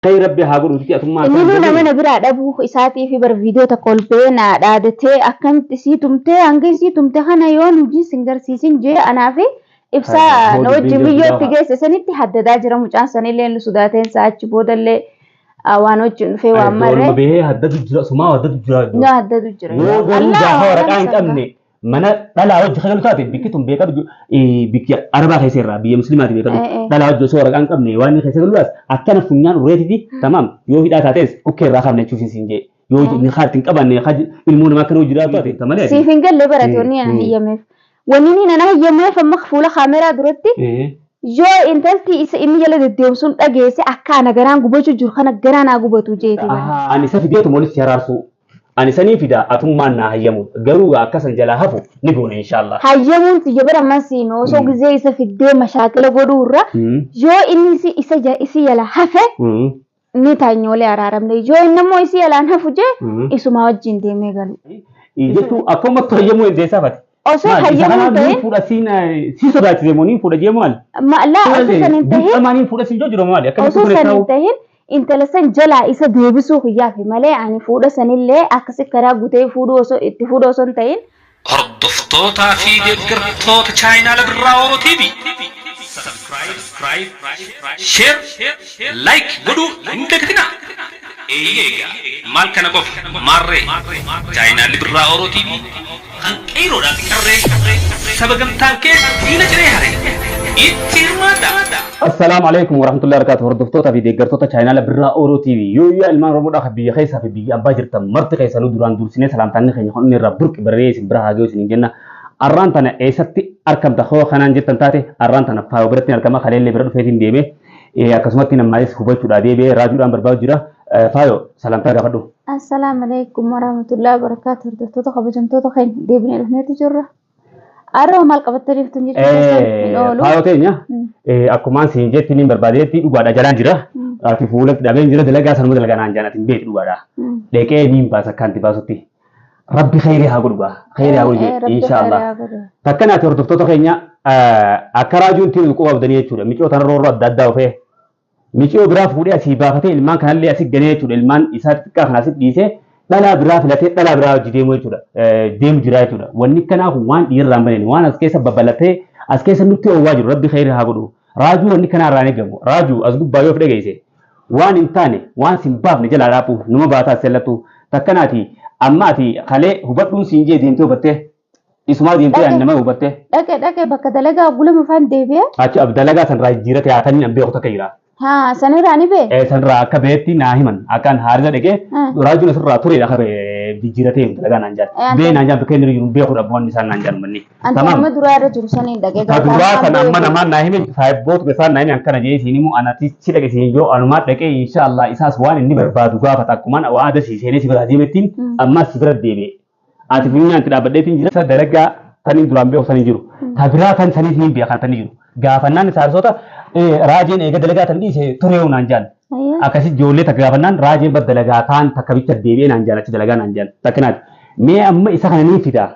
Kai rabbi haa godhuuti atummaa Inni nama na biraa dhabuu isaatii fi bar viidiyoo tokko ol ba'ee na dhaadatee akkamitti isii tumtee hanga isii tumte kana yoon hojii sin garsiisin jee anaa fi ibsaa na wajjin biyyootti geesse sanitti haddadaa jira mucaan sanillee nu sodaateen isaa achi boodallee waan wajjin dhufee waan marree. Olma bahee haddatu jira sumaa haddatu jira. Na haddatu jira. Yoo garuu gaafa waraqaa hin qabne mana dhalaa hojii kan taate bikki tun beekadu bikki arabaa keessa irraa biyya musliimaati beekadu dhalaa hojii osoo waraqaa hin qabne waan inni keessa galuudhaas akkana funyaan urreetiti tamaam yoo hidhaa taates dhukkee irraa kaafne jechuuf siin jee yoo inni kaarti hin qabanne ilmoo namaa akkana hojii jiraatu taate tamalee. Siif hin galle baratoonni ana hiyyameef. Wanni inni ana hiyyameef amma fuula kaameraa duratti yoo intalti isa inni jala deddeemsuun dhageesse akka ana garaan gubachuu jiru kana garaa naa gubatu jeeti. Ani isa fideetu molis yaraarsuu. Ani sanii fida atummaan naa hayyamu garuu akkasan jalaa hafu ni goone inshaallah. Hayyamuun tiyya bara amman siime osoo gizee isa fiddee mashaakila godhuu irra yoo inni isi isa isi jala hafe ni taanyoolee araaramne yoo inni immoo isi jalaan hafu jee isuma wajjin deemee galu. Jechuun akkuma hayyamuu hin deessaafate. Osoo hayyamuu ta'e fuudha siin si sodaachise moo niin fuudha jee maali? Laa osoo san hin tahin Dirqamaa niin fuudha siin jiru maali? Osoo san hin tahin intala san jalaa isa deebisuu kiyyaafi malee ani fuudha sanillee akkasi karaa gutee fuudhuu osoo itti fuudhuu osoo hin ta'in. Hordoftootaa fi deeggartoota chaayinaala Birraa Oro TV Subscribe, Share, Like godhuu hin dagatinaa. Eeyyee egaa maal kana qofa maarree chaayinaalli Birraa Oro TV kan qeeyroodhaa fi qarree saba gamtaan kee diina ciree hare itti hirmaadhaa. Assalaamu alaikum warahmatullahi wabarakatuh. Hordoftoota fi deeggartoota chaayinaala Birraa Oro TV. Yoo yaa ilmaan Oromoodhaa kan biyya keessaa fi biyya abbaa jirtan marti keessanuu duraan dursinee salaamtaanni keenya kan inni irraa burqi barree isin bira haa ga'u isiniin jenna. Arraan tana eessatti argamta hoo kanaan jettan taate arraan tana faayoo biratti argama kaleellee bira dhufeetiin deeme akkasumatti namaanis hubachuudhaa deebi'ee raajuudhaan barbaadu jira. Faayoo salaamtaa gaafadhu. Assalaamu alaikum warahmatullahi wabarakatuh. Hordoftoota kabajamtoota keenya deebinee dhufneetu jirra. Arra maal qabattanii dhuftan jechuun hin oolu. Faayoo teenya akkumaan siin jetti niin barbaadeetti dhugaadha jalaan jira. Ati fuulatti dhabeen jira dalagaa sanuma dalagaa naan jaan ati hin beektu dhugaadha. Dheqee niin baasa akkaan itti baasutti. Rabbi khayrii haa godhu gaa. Khayrii haa godhu Rabbi inshaallah. khayrii haa godhu. Takkanaati hordoftoota keenya akka raajuun tiin quba qabdanii jechuudha. Micoo tanarra roorroo adda addaa ofee. Micoo biraa fuudhee asii baafatee ilmaan kanallee asii ganee jechuudha. Ilmaan isaa xixiqqaa kana asii dhiisee dhalaa biraa filatee dhalaa biraa hojii deemuu jechuudha. Deemu jira jechuudha. Wanni kanaaf waan dhiirraa hin baneen waan as keessa babal'atee as keessa nutti oowwaa jiru rabbi khayrii haa godhu. Raajuu wanni kanaa irraa hin eegamu. Raajuu as gubbaa yoo of dhageesse waan hin taane waan sin baafne jalaa dhaaphu numa baataa sellattu takkanaati amma ati kalee hubadhuun siin jee deemtee hubattee isumaa deemtee ani nama hubattee. Dhaqe dhaqe bakka dalagaa guluma faan deebi'ee. Achi dalagaa sanirraa jijjiirate haa taniin an beeku takka jira. Haa sanirraa ni bee. Sanirraa akka beetti naa himan akkaan haarisa dhaqee raajuun asirraa turedha akka jijjiiratee dalagaa naan jaan. Bee naan jaan bakka inni jiru beekudha wanni isaan naan jaan manni. Anta nama duraa irra jiru saniin dhaqee Ta duraa san amma namaan naa hime saahibbootuma isaan naa hime akkana jee isiin himu anatichi dhaqe isiin yoo anumaa dhaqee inshaallah isaas waan inni barbaadu gaafata akkumaan waada sii seenee si biraa deemettiin ammas si bira deebi'e. Ati funyaan itti dhaabbadheetiin jira. Dalagaa taniin duraan beeku sanii jiru. Ta biraa tan saniis niin beekan tanii jiru. Gaafannaan saarsota raajeen eega dalagaa tan dhiise tureewu naan jaan. Akkasi ijoollee takka gaafannaan raajeen bar dalagaa taan takka bicha deebi'ee naan jaan achi dalagaa naan jaan. Takkanaati. Mee amma isa kana niin fida.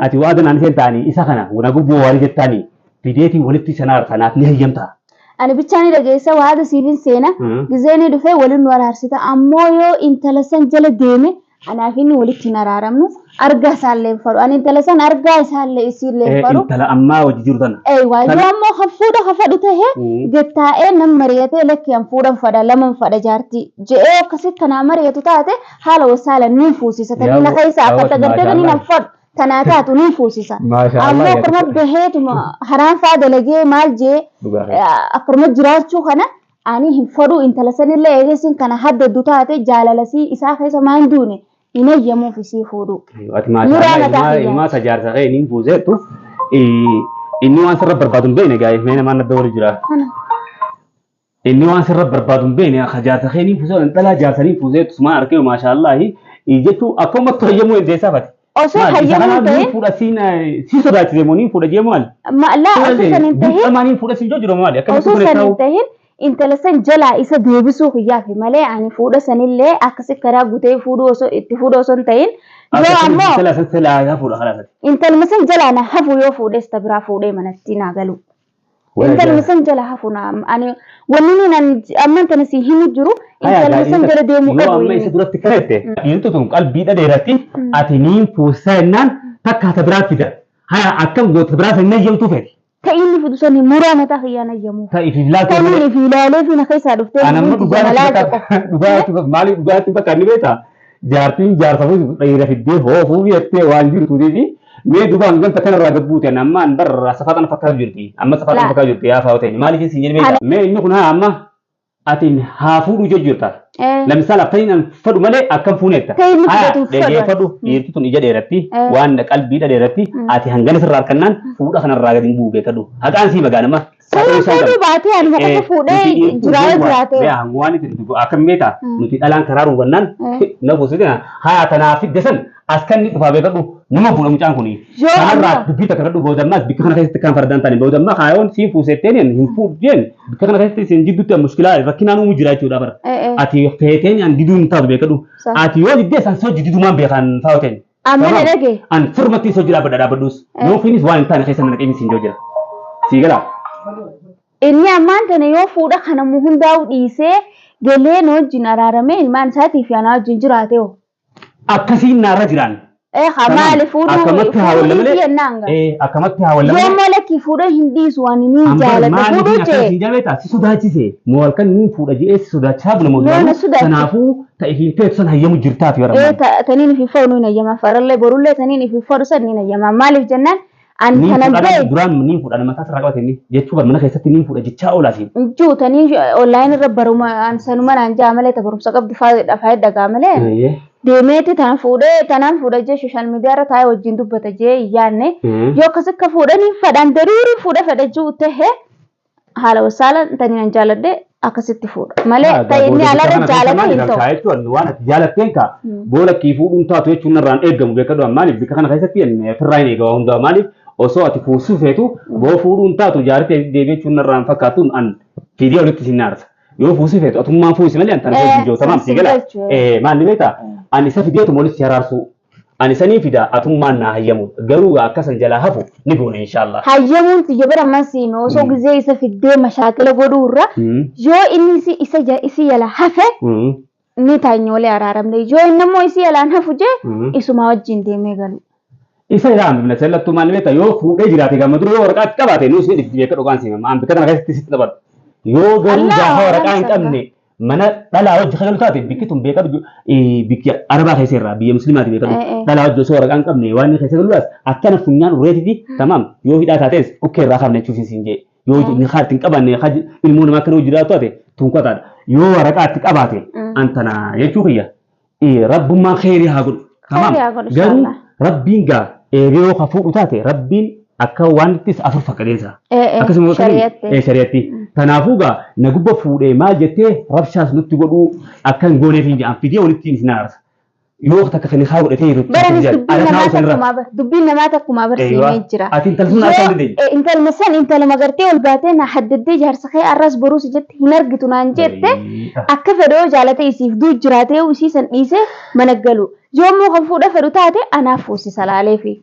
Ati waada naan isheen ta'anii isa kana na gubboo waarii jettaanii fideetiin walitti sana kanaaf ni hayyamta. Ani bichaa ni dhageessa waada siifin seena. Gizee ni dhufee waliin nu araarsita. Ammoo yoo intala san jala deeme anaaf inni walitti hin araaramnu argaa isaallee hin fadhu. Ani intala san argaa isaallee isiillee hin fadhu. Intala ammaa hojii jiru tana. Eewwa yoo ammoo kan fuudha kan fadhu tahe gattaa'ee nan mari'atee lakki an fuudhan fadha laman fadha jaartii je'ee akkasitti tanaa mari'atu taate haala wasaala niin fuusisa. Tanii na keessa akka tagartee tanii nan fadhu tanaa taatu niin fuusisa. Ammoo akkuma baheetuma haraan faa dalagee maal jee akkuma jiraachuu kana ani hin fadhu intala sanillee eegesin kana haddaddu taate jaalalasii isaa keessa maan duune hin hayyamuuf isii fuudhu. Ati maashaa ilmaa isa jaarsa kee niin fuuseettu inni waan sirra barbaadu hin beekne gaa'ee mee namaan adda wali jira. Inni waan sirra barbaadu hin beekne akka jaarsa kee niin fuusee dhalaa jaarsa niin fuuseettu sumaan argee maashaallahi jechuun akkuma hayyamuu hin deessaafate. Osoo hayyamuu ta'e. Niin fuudha siin si sodaachise moo niin fuudha jee maali? Laa osoo san hin tahin. Dirqamaa niin fuudha siin jiru maali? Osoo san hin tahin intala san jalaa isa deebisuu kiyyaafi malee ani fuudha sanillee akkasi karaa gutee fuudhuu osoo itti fuudhuu osoo hin ta'in yoo ammoo Intala san silaa haa fuudha karaa intaluma san jalaa na hafu yoo fuudhes ta biraa fuudhee manatti naa galu. Intaluma san jala hafu na ani wanni nan amman tana si himu jiru intaluma san jala deemu Yoo qabu amma isa inni. duratti kareette dhiirtu tun qalbii dheeratti ati niin fuusaa jennaan takka hata biraa fida. Haya akkam goota biraa san hayyamtuu feeti. Ta inni fidu sani muraa mataa kiyyaan hayyamu. Ta ifiif laatee Taniin malee. ifi ilaalee fi na keessaa dhuftee Ani amma lubbuun tiyya malaa qofa. dhugaatti maaliif dhugaatti bakka inni beektaa? Jaartiin jaarsa fuutu dhiira fiddee hoofuu jettee waan jirtuutiifi mee duba hangam takka irraa gabbuute amma an barra safaa kana fakkaatu jirti. Amma safaa kana Laa. fakkaatu jirti yaa faa'u ta'e maaliif isin jedhee beektaa? Mee inni kun haa amma ati haa fuudhuu jechuu jirta. Lamisaal aftan an fadhu malee akkam fuuneetta. Ta'e inni Haa fudhatu fadhu. dhaggeeffadhu dhiirti tun ija dheeratti waan qalbii dheeratti ati hangana sirraa harkannaan fuudha kanarraa gadi hin bu'u beekadhu. Haqaan sii magaanama. Ta'e fuudhuu baatee ani qofa fuudhee jiraayee jiraatee. Waan akkam beektaa nuti dhalaan karaa ruubannaan na fuusitina haa tanaaf fidde san as kan inni dhufaa beekadhu nama fuudha mucaan kuni. Yoo Kanarraa amma- dubbii takka kadhu boodammaas bikka kana keessatti kan fardaan taane boodammaa kaayoon sii fuusetteen hin fuudheen bikka kana keessatti isin jidduutti mushkilaa rakkinaan uumu jira jechuudha bara. Ati feeteen an diduu hin taatu beekadhu. Sa. Ati yoo diddee san soo jidduumaan beekan faa'oteen. Amma na dhage. An furmatti soo jira badha dhaabbadhus. Yoo finis waan hin taane keessa na dhaqee siin jira. Sii galaa. Inni ammaan tana yoo fuudha kana mu hundaa'u dhiisee galee na wajjin araaramee ilmaan isaatii fi anaa wajjin jiraate hoo. Akkasiin naarra jiraan. Haa maali fuudhuu Akkamatti haa walla fuudhuu malee. jennaan gaa. Akkamatti haa walla Yoo malee. immoo lakkii fuudhee hin dhiisu waan inni jaalladha fuudhuu jee. Akkasiin jaalladha si sodaachise moo halkan niin fuudha jedhee si sodaachaa bula moo Yoo na sodaachise. Kanaafuu ta'e hin feetu san hayyamu jirtaati bara. Taniin ifi fa'u ni hayyama farallee borullee taniin ifi fa'u san ni hayyama maaliif jennaan ani Niin kanan fuudha beeku duraan niin fuudha mataa sirraa qabate inni jechuu bar mana keessatti niin fuudha jechaa oolaasi. juu taniin online irra baruma an sanuma naan jaa malee ta barumsa qabdu faayidha dhagaa malee deemeeti tan fuudhee tanaan fuudha jee social media irra taa'ee wajjin dubbata jee hin yaadne yoo akkas akka fuudhanii fadhaan daruurii fuudha fedha jiru tahe haala wasaala taniin an jaaladhe akkasitti fuudha malee ta'e inni alarra jaalata hin ta'u. Jechuun waan ati jaalatteen ka boola kii fuudhuun taatu jechuun irraan eeggamu beekadhu maaliif bikka kana keessatti firraa hin eegamu hundaa maaliif osoo ati fuusuu feetu boo fuudhuun taatu jaartee deebi'ee jechuun irraan fakkaatuun an fidee walitti sin aarsa. Yoo fuusuu feetu atummaan fuusi malee an tana keessa hin jiru tamam si gala. Maal ni beektaa ani isa fideetu walitti si araarsuu ani sanii fida atummaan naa hayyamu garuu akkasan jalaa hafu ni goone inshaallah. Hayyamuun tiyya bira amman siime osoo gizee isa fiddee mashaakila godhuu irra yoo inni isi isa isi jala hafe ni taanyoolee araaramne yoo inni immoo isi jalaan hafu jee isuma wajjin deemee galu. Isa irraa hambifna sallattuu maal beektaa yoo fuudhee jiraate gamma dura yoo waraqaa qabaate nuus ni dhifti beeka dhugaan siima an bikka kana keessatti sitti taphadhu. Yoo garuu Allah gaafa waraqaa hin waan qabne mana dhalaa wajji kan taate bikki tun beeka bikki arabaa keessa irraa biyya musliimaati beeka dhalaa wajji osoo waraqaa hin qabne waan inni keessa galuudhaas akkana funyaan ureetiti tamaam yoo hidhaa taates dhukkee irraa kaafne jechuuf siin jee yoo inni haati hin qabanne ilmoo namaa akkana hojii jiraatu taate tunqataadha yoo waraqaa itti qabaate an tana jechuu kiyya rabbummaan kheyrii haa godhu. Tamaam Kheyrii haa godhu, garuu inshallah. rabbiin gaa eegee yoo ka fuudhu taate rabbiin akka waan ittis afur faqqadeessa. Akkasuma Shari'atti. Shari'atti. Kanaafuu gaa na gubba fuudhee maal jettee rabshaas nutti godhuu akka hin gooneef hin jedhan fidee walitti hin aarsa. Yoo takka kan haa godhatee jiru. Baranis dubbiin namaa takkumaa bar dubbiin namaa takkumaa barsiimee jira. Ati intalli sun akka hin dandeenye. Intalma san intalma gartee ol baatee na haddaddee jaarsa kee arras boruus jette hin argitu naan jette akka fedhoo jaalate isiif duu jiraatee isii san dhiisee mana galu. Yoo immoo kan fuudha fedhu taate anaaf fuusisa laaleefi.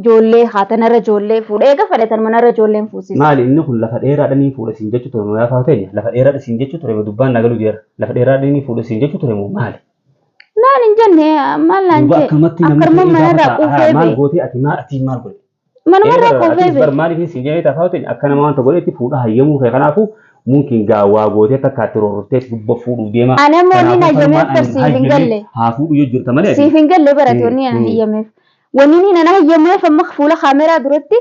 Ijoollee haatanarra ijoollee fuudhee eega fedhatan manarra ijoolleen fuusisa. Maali inni kun lafa dheeraadha ni fuudha siin jechuu ture moo yaa ta'e lafa dheeraadha siin jechuu ture moo dubbaan na galuu jira lafa dheeraadha ni fuudha siin jechuu ture moo maali? Naan hin jenne maal naan Duuba jee akkamatti namni akkaruma fedhii manarraa gaafa ta'a, quufee maal bee gootee ati maal ati maal godhe? manumarraa quufee Atis bee. bar maaliif siin jedhee taafaa ta'e akka nama wanta godhetti fuudha hayyamuu kee kanaafuu mumkin gaawwaa gootee takka itti rorroftee gubba fuudhuuf deema. Ani ammoo inni Kanaafuu hayyameef falmaan bar ani siif hin hayyamee galle. haa fuudhu yoo jirta malee. Siif hin galle barate wanni ana hayyameef. Wanni inni ana hayyameef amma fuula kaameraa duratti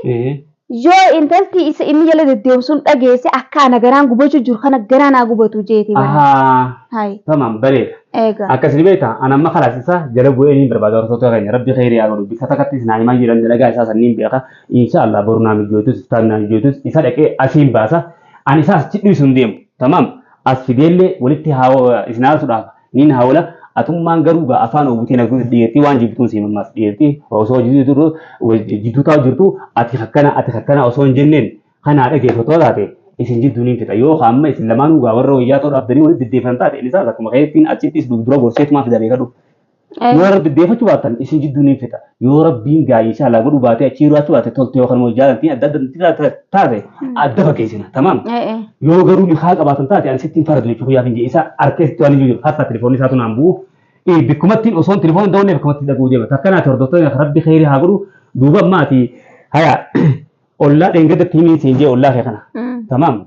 yoo intalti isa inni jala deddeemsuun dhageesse akka ana garaan gubachuu jiru kana garaa naa gubatu jeeti bara. Ahaa Hayi tamam bareeda. eega. Akkasii beektaa ani amma kalaas isa jala bu'ee niin barbaada hortoota keenya rabbi kheyrii haa godhu bikka takkattis naa himaa jiran dalagaa isaa sanniin beeka inshaallah boru naa mijootus iftaan naa mijootus isa dhaqee asiin baasa ani isaa achi dhiisu hin deemu tamam as fideellee walitti haa isin haasuudhaaf niin haawala atummaan garuu gaa afaan oobutee na dhiyeettii waan jibbituun siin ammaas dhiyeettii osoo jidduu taa'u jirtu ati akkana ati akkana osoo hin jenneen kanaa dhageeffatoo taate isin jidduu niin fixa yoo amma isin lamaanuu gaa warra wayyaa ta'uu dhaabdanii walitti deddeefan taate inni isaas akkuma keettiin achittis dura gorseetumaa fida beekadhu. Yoo rabbi deeffachuu baattan isin jidduu ni fixa. Yoo rabbiin gaa inshallah godhu baatee achi jiraachuu baate tolte yookaan immoo jaalaltiin adda adda taate adda fageessina. Tamaam. Yoo garuu nikaa qabaatan taate ani sitti hin faradu jechuu guyyaa finjee isa harka isitti waan hin jiru harka telefoonni isaatu naan bu'u. Bikkumattiin osoo telefoon hin daawwanne bikkumatti dhaguu deema. Takkanaati hordoftoonni rabbi kheyrii haa godhu duuba ammaati haya ollaa dheengadatti himiin siin jee ollaa kee kana. Tamaam.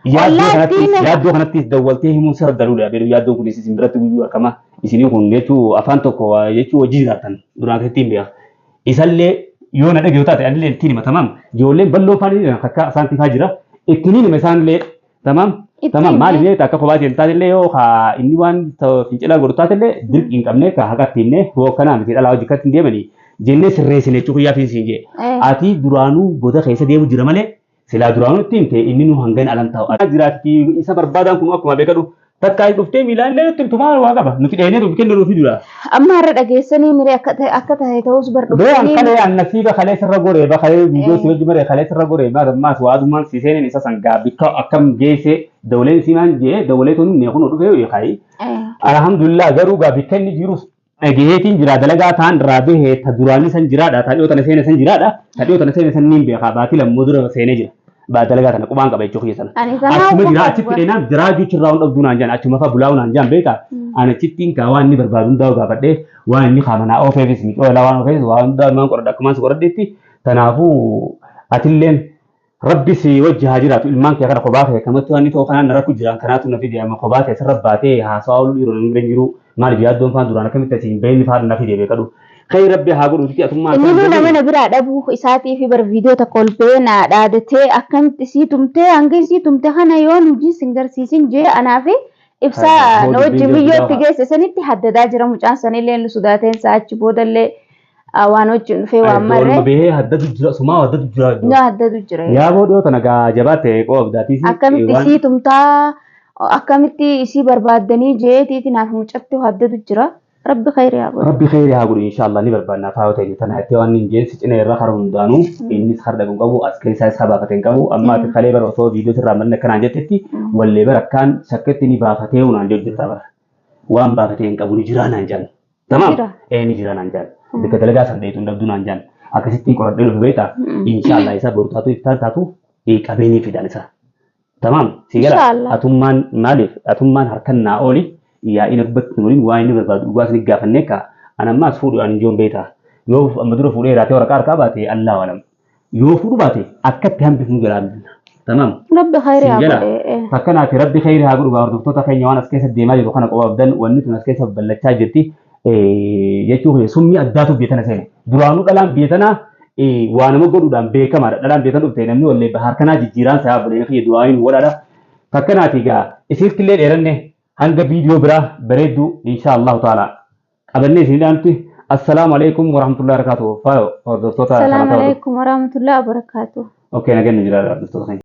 Yaaddoo Ollaa kanattis ittiin yaaddoo kanattis dawwaltee himuun sirra daluudha. Beeku yaaddoon kun isin biratti guyyuu argama. Isinii kun jechuu afaan tokko jechuu hojii jiraattan duraan keessatti hin beeka. Isallee yoo na dhagayu taate anillee ittiin hima tamaam. Ijoolleen bal'oo faanii jiran akka isaan tifaa jira. Ittiin hima isaanillee tamaam. Tamaam Ittiin maaliif jette akka kophaa ta'e taatellee yoo ka inni waan fincilaa godhu taatellee dirqii hin qabne ka haqa ittiin himne yoo akkanaa miti dhalaa hojii akkatti hin deemanii jennee sirreessine jechuu guyyaa fi siin jee. Ati duraanuu goda keessa deemu jira malee silaa duraanuu itti himte inni nu hangan alan ta'u. Jiraatti isa barbaadaan kun akkuma beekadhu takka dhuftee miilaan illee nutti himtu maal waa qaba nuti dheenee nuti kennu nuti dura. Amma har'a dhageessanii miree akka ta'e akka ta'e ta'us bar Beekan dhuftanii kalee an nasiiba kalee sirra goree ba kalee viidiyoo si wajji maree kalee sirra goree maal ammaas waa adumaan si seeneen isa san bikka akkam geesse dawleen simaan jee dawlee tun ne kun dhufee kaayi. Alhamdulillah garuu gaa bikka inni jirus dhageetiin jira dalagaa ta'an irraa bahee ta duraanii san jiraadha ta dhiyoo tana seene san jiraadha ta dhiyoo tana seene san niin beekaa baatii lammoo dura seenee jira. Baa dalagaa tana qubaan qaba jechuu kiyya sana. Ani kanaa Achuma jira quba achitti qaba. dheenaan jiraa jechuun irraa hin dhabduu naan jaan achuma fa bulaa'u naan jaan beektaa. Ani achittiin kaa waan inni barbaadu hundaa gaafadhee waan inni kaamanaa oofeefis micoo ilaa waan oofeefis waan hundaa waan qoradha akkumaan si qoradheetti tanaafuu atilleen rabbi si wajji haa jiraatu ilmaan kee kana kophaa kee kamatti waan inni ta'u kanaan na rakku jiraan kanaatu na fide amma kophaa kee sirra baatee haasawaa ooluu dhiiroo namni bira hin jiru maaliif yaaddoon faan duraan akkamitti asii hin bahinni faan na fide beekadhu. Kee rabbi haa godhu tuti atummaa Inni akkam nama jedhee na biraa dhabuu isaatii fi bar viidiyoo tokko ol ba'ee na dhaadatee akkamitti isii tumtee hanga isii tumte kana yoon hojii sin garsiisin jee anaa fi ibsaa Hoo na dubbiin wajjin jirtu biyyootti gaafa. geesse sanitti haddadaa jira mucaan sanillee nu sodaateen isaa achi boodallee waan wajjin dhufee waan Oolma marree bahee haddatu jira sumaa haddatu jira. nu haddatu jira. Yaa boo dhiyoo tana gaa jabaatte qoo abdaatiisi Akkamitti waan isii tumtaa akkamitti isii barbaaddanii jeetiiti naaf mucatti haddatu jira. Rabbi khayrii haa godhu. Rabbi kheyri haa godhu inshallah ni barbaanna faayoo ta'e tana itti waan hin jeensi cina irra kara hundaanuu innis harda hin qabu as keessaa isaa baafate hin qabu amma ati kalee bara osoo viidiyoo sirraa manni akkanaan jettetti wallee bara akkaan shakketti ni baafatee hunaan jedhu jirta bara waan baafatee hin qabu ni jiraa naan jaan tamaam Jira. ee ni jiraa naan jaan bakka dalagaa san dheetu hin dhabdu naan jaan akkasitti qoradhee dhufe beektaa inshallah isa boru taatu iftaan taatu qabee ni fidan isa Tamaam si gala Inshallah. atummaan maaliif atummaan harkan naa ooli yaa'ina dubbatti waliin waan inni barbaadu dhugaa isin gaafannee ka an ammaas fuudhu an ijoon beektaa yoo amma dura fuudhee raatee waraqaa harkaa baate Allahu alam yoo fuudhu baate akkatti hambifnu jalaa hambifna tamaam Rabbi khayrii si haa gala godhe. fakkanaati rabbi khayri haa godhu hordoftoota keenya waan as keessa deemaa jiru kana qofa abdan wanni tun as keessa ballachaa jirti jechuu kiyya summii addaatu biyya tana seene duraanuu dhalaan biyya tanaa waa nama godhuudhaan beekamaadha dhalaan biyya tana dhufte namni wallee harkanaa jijjiiraan isaa bulee kiyya du'aayin godhaadha fakkanaati egaa isinitti illee dheeranne hanga viidiyoo biraa bareedduu insha Allahu ta'ala qabannee isin dhaantu assalaamu alaikum warahmatullahi wabarakatuh faayo hordoftoota Salaamu sagantaa alaikum warahmatullahi wabarakatuh. Okay nageenya jiraadha hordoftoota keenya.